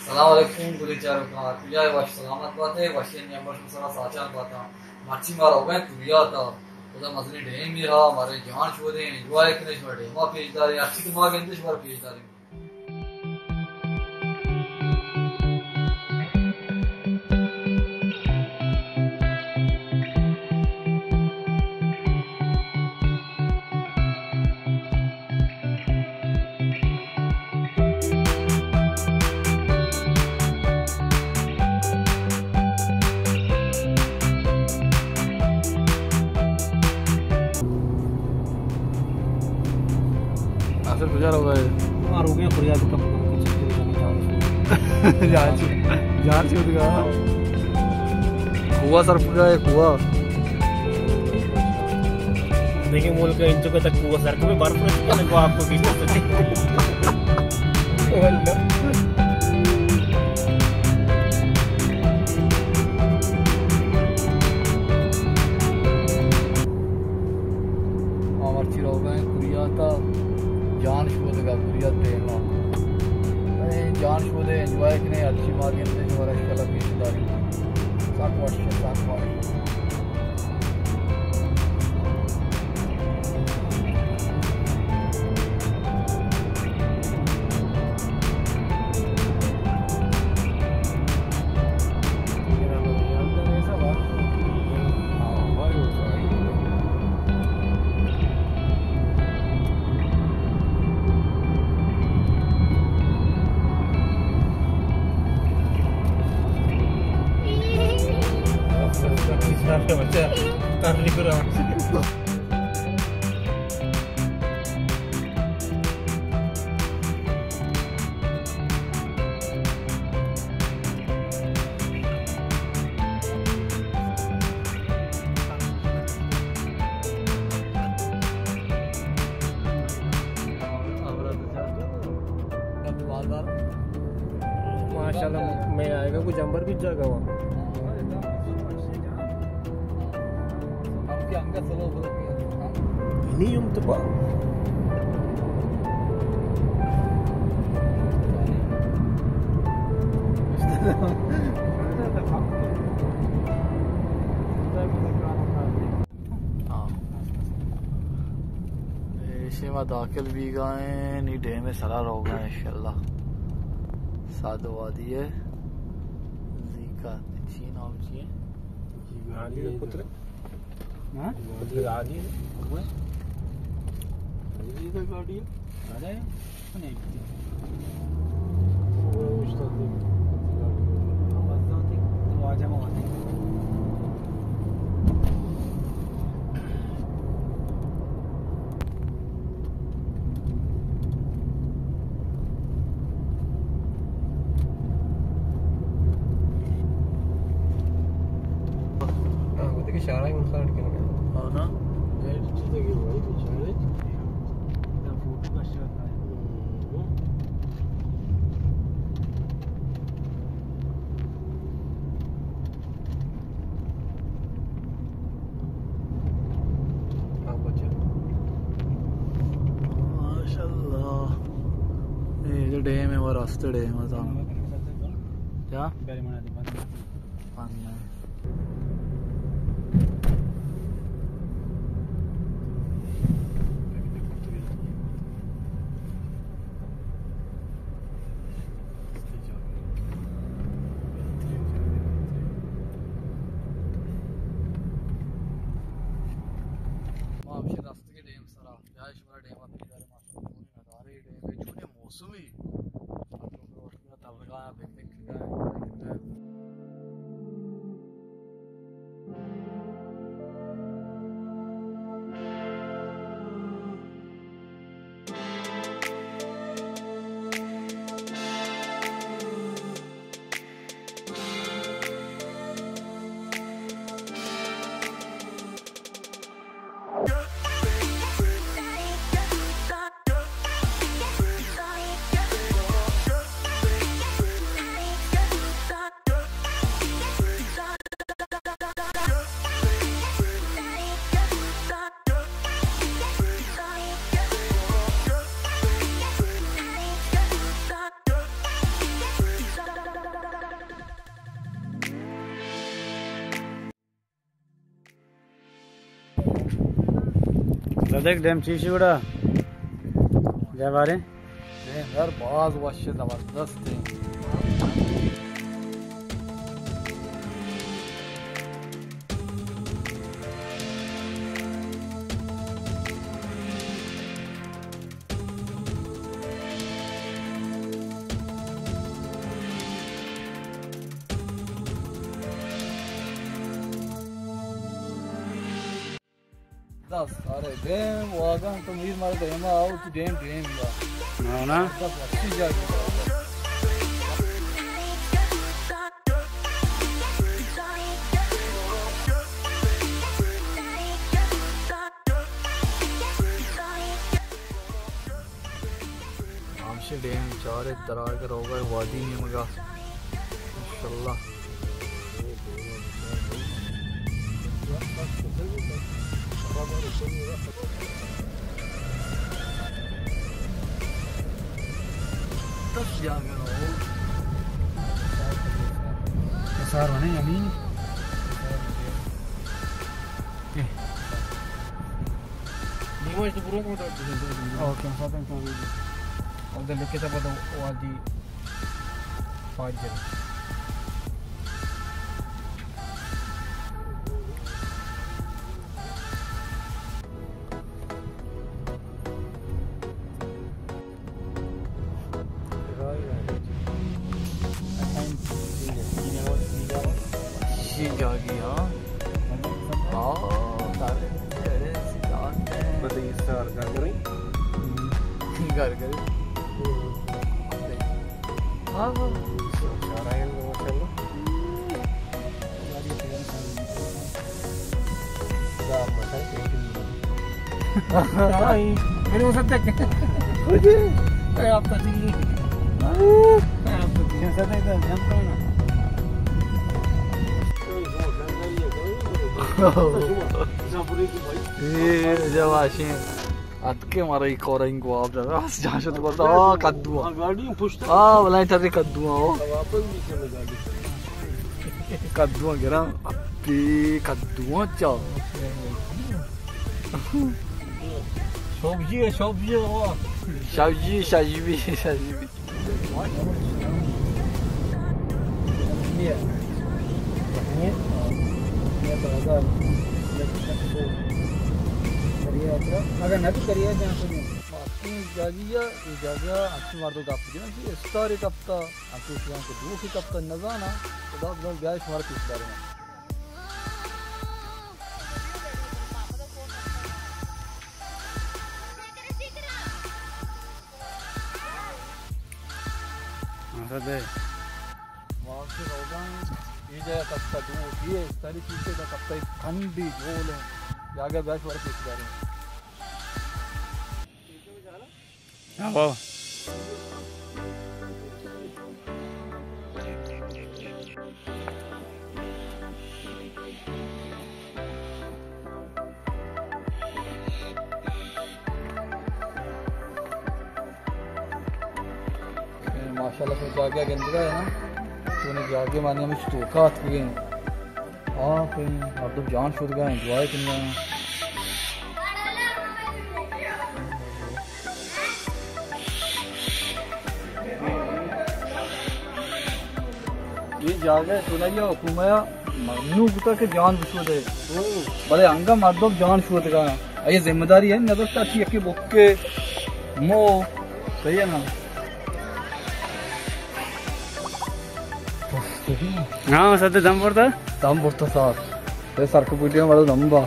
سلام علیکم، گلیں چاروکاں، کجا ئے؟ وش سلامت بات ئے، وشیں نیمگ شمئے سرا ساچان باتاں۔ مرچی ما روگ ءَ ایں کوریا تا، اودا مزنیں ڈیم ئے ہا، مارا جان شودے، انجوائے کنے، شمارا ڈیم ءَ پیش داریں، ہرچی کہ ما گندیں شمارا پیش داریں۔ آخر کجا روگ ءَ ئے؟ ما روگ ءَ ایں کوریا، کم کم کچھ جان چی، جان چی ہوگا؟ کوہ سر پورا ہے، کوہ۔ دیکھیں ملک انچو کہ تک کوہ سر کو برف میں چکا کو آپ کو کس طرح سے۔ آ مرچی روگ ءَ ایں کوریا تا، جان شودگ ءَ کوریا ڈیم ءَ۔ اے جان شودے، انجوائے کنے، ہرچی ما گندیں شمارا اشکال پیش داریں۔ سک وش، سک وش۔ ماشاءاللہ، میں آئے گا کوئی جمبر بھی جاگا ہوا۔ نہیں، ہم تو پا-، ہاں۔ ایشی ما داخل بیگا ایں، نی ڈیم سرا روگا ایں انشاءاللہ۔ سادو وادی ہے۔ زیکا چی نام چی ہے؟ گاڑی پتر۔ ہاں؟ گاڑی۔ گاڑی۔ گاڑی۔ گاڑی۔ ہاں، وتی کہ شارع مساٹ کنگا۔ ہاں نا۔ گائیڈ چیزے کہ بھائی بیچارے۔ دا فوٹو کشا۔ ہم۔ ہاں، بچا۔ ماشاءاللہ۔ اے جو ڈیم ہے، وہ راستے ڈیم ہے، تو۔ کیا؟ بند ہے۔ ما ہمشی رستگیں ڈیم سرا، یا شمارا ڈیم ءَ پیدارے، ماشاءاللہ، چونیں ندارے ڈیم ءِ، چونیں موسمے۔ ترگا، پکنک کنگا، انجوائے کنگا۔ دیکھ ڈیم چیشی وڑا۔ جے بارے؟ ڈیم یار باز وش، زبردست ڈیم۔ دست، ارے ڈیم واگن تو میر مارے ڈیم آؤ تو ڈیم، ڈیم یا۔ نا، نا۔ دست وشی جاگہ۔ ہمشی ڈیم چارے تراگ روگا وادی نیمگا۔ ماشاءاللہ۔ کس جاگہ ہو۔ سار بنے یعنی۔ نیماش تو پورا کو ڈاٹ دے۔ اوکے، ساتھ میں تو۔ اور دل کے سب وادی پاجر۔ شی جاگی، ہاں۔ ہاں، تارے اڑے سی جاگے۔ بدی سر گھر کریں۔ گھر کریں۔ ہاں، ہاں۔ میرے وہ سب تک۔ اے آپ کا دل۔ اے آپ کا دل۔ اے جواشیں۔ اتکے مارا ای کورا این گواب دادا، بس جان شد گواب دا، آ، کدو آ۔ گاڑی پشت۔ آ، بلائیں ٹرے کدو آ، او۔ واپس بھی چلے گاڑی۔ کدو آ گراں، اپی کدو آ چا۔ سبزی ہے، سبزی ہے، او۔ سبزی، سبزی بھی، سبزی بھی۔ اگر نہ تو کریے جان تو۔ اے جاگہ، اے جاگہ اچھی مردو گپ دینا کہ استاری کپتا، ہم تو شیان کو دوخی کپتا نزانا، تو باز باز بیائے شمار پیش دارے۔ ہاں، سر دے۔ وہاں سے روگاں، یہ جگہ کپتا دو، یہ استاری پیچھے کا کپتا ایک ٹھنڈی جول ہے۔ جاگہ بیائے شمار پیش دارے۔ ہاں، واہ۔ ماشاءاللہ، شما جاگہ گندگا ہے نا، تو نے جاگہ مانی ہمیں توکا اتکگیں۔ ہاں، کہیں مردم جان شدگا، انجوائے کنگا۔ یہ جاگہ سنائی حکومت ممنوع بوتا کہ جان بشودے۔ بلے انگا مردم جان شودگا۔ یہ ذمہ داری ہے، نظر تا چی یکی بکے مو۔ صحیح ہے نا؟ ہاں، سد دم برتا؟ دم برتا سار۔ اے سر کو پوٹیاں بڑا دم با۔